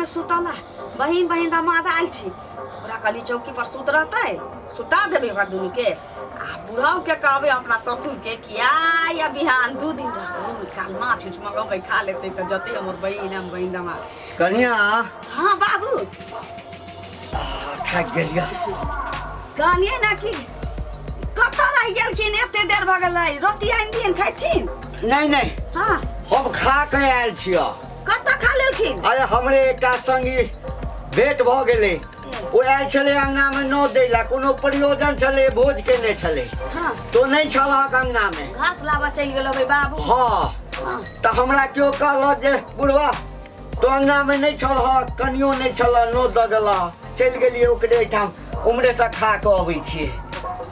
में सुतला बहिन बहिन दामाद आयल छी ओकरा कहली चौकी पर सुत रहतै सुता देबै ओकरा दुनू के आ बुढ़ाऊ के कहबै अपना ससुर के कि आ या बिहान 2 दिन रहू काल माछ उछ मंगेबै खा लेतै तऽ जतै हमर बहिन हम बहिन दामाद। कनिया। हाँ बाबू। थाकि गेलिया। कहलियै ने कि कतऽ रहि गेलखिन, एते देर भऽ गेलै, रोटी आनि दियनि खैथिन? नहि नहि। हाँ। हम खा के आयल छियै। कतऽ खा लेलखिन? अरे हमरे एकटा संगी भेंट भऽ गेलै, ओ आयल छलै अंगनामे नौ दै लए, कोनो प्रयोजन छलै, भोज केने छलै। तो नहि छलहक अंगनामे। घास लाबऽ चलि गेल होबै बाबू। हाँ। तऽ हमरा केओ कहलक जे बुढ़वा तो अंगनामे नहि छलहक, कनियो नहि छल, नौ दऽ गेलह, चलि गेलियै ओकरे एहिठाम, उम्हरेसँ खा कऽ अबै छियै।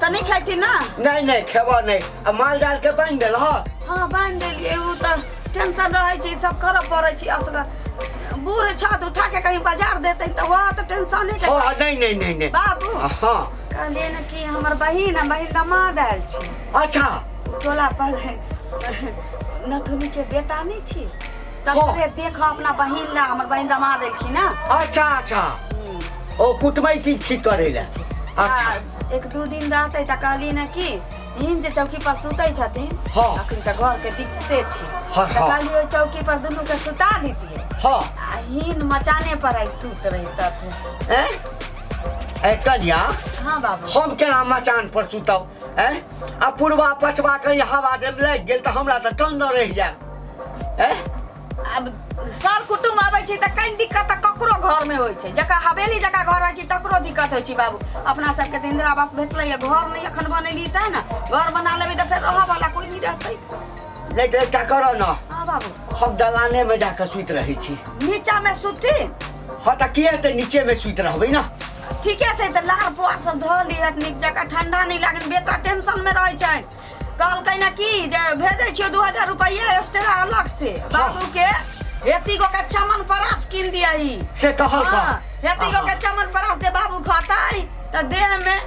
तऽ नहि खैथिन ने? नहि नहि, खेबऽ नहि। आ माल जाल के बान्हि देलहक? हाँ, बान्हि देलियै। ओ तऽ टेंशन रहै छै, सब करऽ पड़ै छै असगर। बूढ़ छत उठा के कहीं बाजार देतै तऽ वहाँ तऽ टेंशने के। हाँ, नहि नहि नहि नहि। बाबू। हाँ। कहलियै ने कि हमर बहिन आ बहिन दमाद आयल छै। अच्छा। टोला पर नथुनी के बेटा नहि छी तकरे देख अपना बहिन ला हमर बहिन दमाद एलखिन ना। अच्छा अच्छा, ओ कुटमैती ठीक करै लए, अच्छा। आ, 1-2 दिन रहतै तऽ कहली ने कि हिन जे चौकी पर सुतै छथिन। अखन तऽ घर के दिक्कते छै। तऽ कहली ओहि चौकी पर दुनू के सुता दितियै आ हिन मचाने पर आइ सुत रहितथिन। ए ए कनिया। हाँ बाबू। हम केना मचान पर सुतब? ए आ पुरबा पछबा कहीं हवा जे लागि गेल तऽ हमरा तऽ टंग रहि जायब ए। अब सर कुटुम्ब आबै छै तऽ कनि दिक्कत तऽ ककरो घरमे होइ छै, जकर हवेली जकाँ घर होइ छै तकरो दिक्कत होइ छै। बाबू, अपना सबके तऽ इन्दिरा आवास भेटलै घर नहि एखन बनेली तैँ ने, घर बना लेबै तऽ फेर रहऽवला कोइ नहि रहतै। नहि तऽ एकटा करऽ ने। हाँ बाबू। हम दलानेमे जाकऽ सुति रहै छी। नीचामे सुती? हँ, तऽ की हेतै, नीचेमे सुति रहबै ने। ठीके छै, तऽ लार पुआर सब धऽ लिहत नीक जकाँ, ठंडा नहि लागनि। बेटा टेंशनमे रहै छै, कहलकै ने कि जे भेजै छियौ 2000 रुपैआ एक्स्ट्रा अलग से बाबू के, एती गो के चमन परास कीन दियही। से कहल? हाँ, एती गो के चमन परास दे बाबू खतै तऽ देह में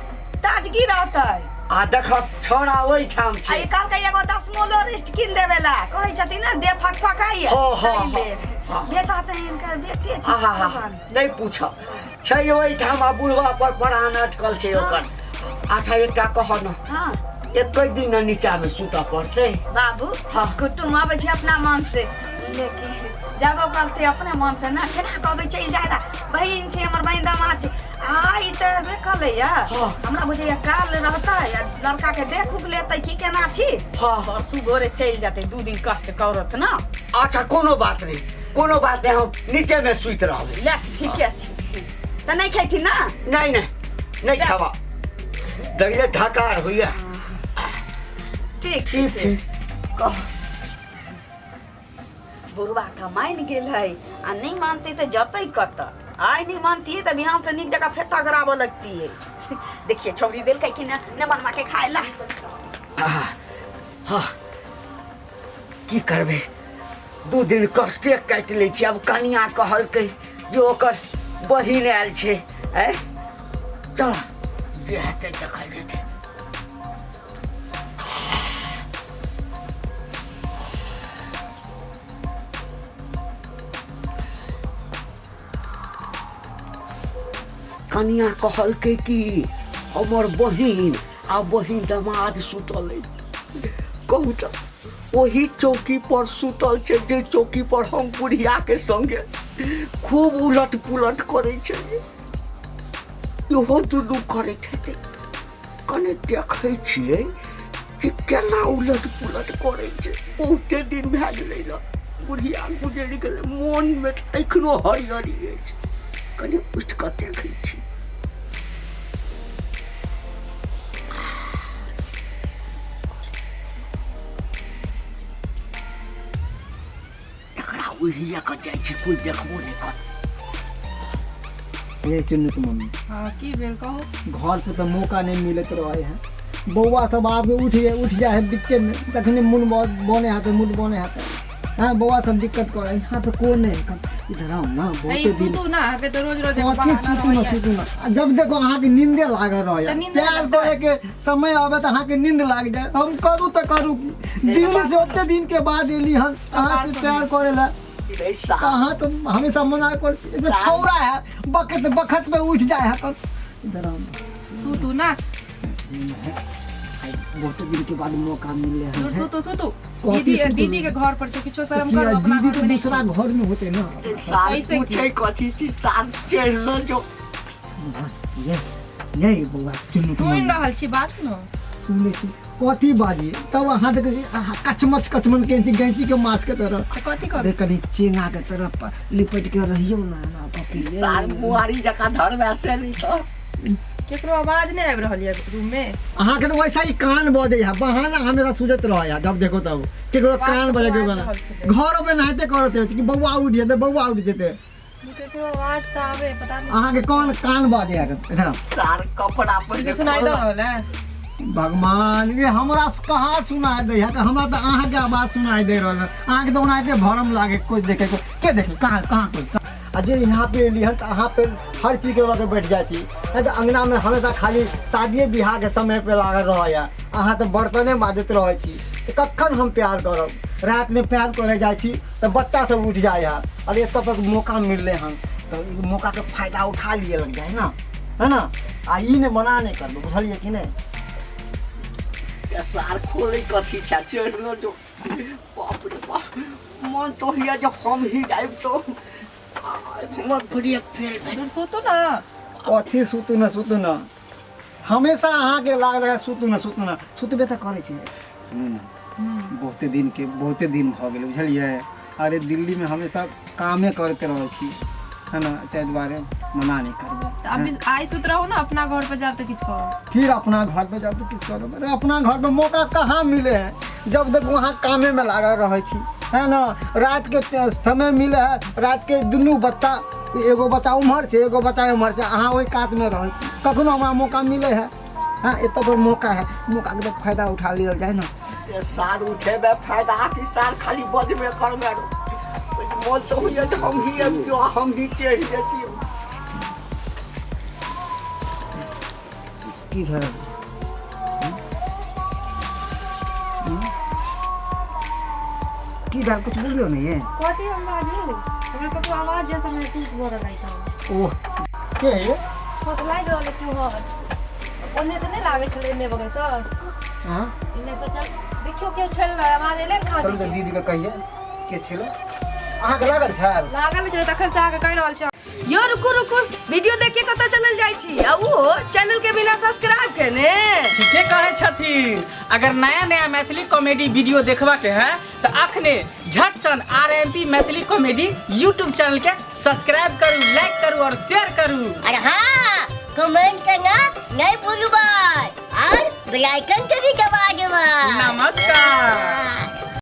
ताजगी रहतै। आ देख, छौड़ा ओहिठाम आ छै। ई कहलकै एगो दसमोलो रिस्ट कीन देवे ला, कहै छथिन ने देह फकफकाइए। हाँ, हाँ, ताहि लेल। हाँ। बेटा तऽ हिनकर बेटे छै। आहा हा, नहि पूछ छै ओहिठाम आ बुढ़वा पर प्राण अटकल छै ओकर। अच्छा, एकटा कह ने। हाँ। एकै दिन नीचा में सुतऽ पड़तै? बाबू। हाँ। कुटुम आबै छै अपना मन से, लेकिन जाबो करतै अपने मन से ना, केना कहबै चलि जाय ला, बहिन छै हमर, बहिन दामाद छै। आ ई तऽ हेबे कलैया। हमरा बुझैया काल रहतै आ लड़का के देख उख लेतै की केना छी। परसू भोरे चलि जेतै, 2 दिन कष्ट करत ना। अच्छा, कोनो बात नहि, कोनो बात नहि, हम नीचे में सुति रहबै। ले, ठीके छै, तऽ नहि खैथिन ना? नहि नहि नहि, खाबा देखले ढकार होइया। ठीक। ठीक छै, कह। बुढ़वा तऽ मानि गेल है, आ नहि मानतै तऽ जतै कतऽ? आइ नहि मानतियै तऽ बिहान से नीक जकाँ फेर टकराबऽ लगतियै। देखिए, छौड़ी देलकै कि ने ने बनवा के खाय ला। हाँ, की करबै, 2 दिन कष्टे काटि लै छी। आब कनिया कहलकै जे ओकर बहिन आयल छै। आँय, चल, जे हेतै देखल जेतै। कनिया कहलकै कि हमर बहिन आ बहिन दमाद सुतल अछि। कहू तऽ, ओही चौकी पर सुतल छै जे चौकी पर हम बुढ़िया के संगे खूब उलट पुलट करै छलियै, इहो दुनू करैत हेतै। कने देखै छियै जे केना उलट पुलट करै छै। बहुते दिन भए गेलै ने बुढ़िया गुजरि गेलै, मोनमे तऽ एखनो हरिहरी अछि। कनि उठि कऽ देखै छी। एकरा उहिया कऽ जाइ छै, कोइ देखबो नहि कर। हे चुन्नू के मम्मी। हाँ, की भेल, कहू। घर पे तऽ मौका नहि मिलैत रहे है, बौआ सब आबके उठ जाए, उठ जाए है बीचे में, तखने मन बने है तऽ मूड बने है तऽ हाँ, बौआ सब दिक्कत करे है। यहाँ पे कोई नहीं है, इधर आओ ना। हे बहुते दिन सुतू ना, अहाँके तऽ रोज रोज एगो कथी? बहाना सुतू ना। रहैया। सुतू ना, आ जब देखो अहाँके नींदे लागल रहे। तऽ नींद प्यार लगतै। करे के समय आवे तऽ अहाँके नींद लाग जाए, हम करू तऽ करू की? दिल्ली से ओते दिन के बाद एली हन अहाँ से प्यार करे ला। रे सार अहाँ तो हमेशा मना कर एगो छौरा है बखत बखत पे उठ जाए है पर इधर आओ सुतू ना आइ बहुत दिन के बाद मौका मिलले दूर है सुतू सुतू कथी दीदी सुतू? दीदी के घर पर से किछो शर्म किया करू अपना दीदी घर तो में नहीं दूसरा छी। घर में होते ना सार कैसे पूछे कथी छी सार चढ़ जो ये ये बौआ चुन्नू के सुनि मम्मी। रहल छी बात न सुनै छी कथी बाजिए तब अहाँ देखै छी अहाँ कचमच कचमन कैंची गैंची के माछ के तरह तऽ कथी अरे करू कनि चेंगा के तरह लिपट के रहियौ ना ना पकी सार मुहारी जकाँ धरबै से नहीं तो केकरो आवाज नहि आबि रहल यऽ रूम में अहाँके तऽ वैसा ही कान बजै है बहाना हमेशा सुझैत रहै है जब देखो तब केकरो कान बजै आवाज केकरो रहल छलै। घरो में नहाइते करत है कि बौआ उठि जेतै बौआ उठि जेतै केकरो आवाज तऽ आबे पता नहि अहाँके कोन कान बजै है इधर आउ। सार कपड़ा पहिने सुनाई दऽ रहल है भगवान ये हमरा कहाँ सुनाई दै है हमरा तऽ अहाँके आवाज सुनाई दे रहल है अहाँके तऽ ओनाहिते भरम लागे कोइ देखे को के देखे कहाँ कहाँ कोइ आ जे यहाँ पे एली हन तऽ अहाँ पे हर चीजके लऽ के बैठ जाइ छी नहीं तऽ अङ्गनामे हमेशा खाली शादिये बियाहके समय पे लागल रहै है अहाँ तऽ बर्तने माजैत रहै छी तऽ कखन हम प्यार करब रातिमे प्यार करे जाइ छी तऽ बच्चा सब उठि जाइ है अरे एतऽ तक मौका मिललै हन तऽ ई मौकाके फायदा उठा लिए लग जाइ ने है ना आ ई नहि मना नहि करबै बुझलियै कि नहि सार खोले कथी छै चढ़ जो बाप रे बाप मन तो होइए जब हम ही जाइब तो हमर ब्रेक फेल भेल दूर सुतू ना कथी सुतू न सुतू न हमेशा अहाँके लागल रहै सुतू न सुतू न सुतबे तऽ करै छै सुनू ने बहुते दिनके बहुते दिन भऽ गेलै बुझलियै अरे दिल्लीमे हमेशा कामे करैत रहै छी है ना ताहि दुआरे मना नहि करबै तऽ अभी आइ सुत रहू ना अपना घर पर जाब तऽ किछु कहू फिर अपना घर पे जाब तऽ किछु करब अरे अपना घर पे मौका कहाँ मिले है जब तक वहाँ कामे में लागल रहै छी है ना रात के समय मिले है रात के दुनू बच्चा एगो बच्चा उम्हर से एगो बच्चा उम्हर से अहाँ ओहि कात में रहै छी कखनो हमरा मौका मिले है हाँ एतऽ पर मौका है मौका के तऽ फायदा उठा लियल जाय ना से सार उठेबे फायदा कि सार खाली बजबे करबे मन तऽ होइए जे हम ही अबितियो हम ही चढ़ि जैतियो की भेल की भेल कुछ बोलियो नहीं है कथी हम बाजू हमरा ककरो आवाज जैसा महसूस भऽ रहल है ओह के है कत लागि रहल है केओ हन ओन्ने से नहि लागै छलै एन्ने बगलसँ हाँ एन्ने से चल देखियौ केओ छल रहै आवाज एलै ने चलू तऽ दीदी के कहिए के छलै अहाँके लागल छल लागल छलै तखन से अहाँके कहि रहल छी यो रुकू रुकू वीडियो देख के कतऽ चलल जाइ छी आ उहो चैनल के बिना सब्सक्राइब केने। ठीके कहै छथिन। अगर नया नया मैथिली कॉमेडी वीडियो देखबा के है तो अखने झट सन R M P Maithili comedy YouTube channel के सब्सक्राइब करू, लाइक करू और शेयर करू। और हाँ कमेंट करना नहीं भूलू भाई और बेल आइकन के भी दबा देबा। नमस्कार।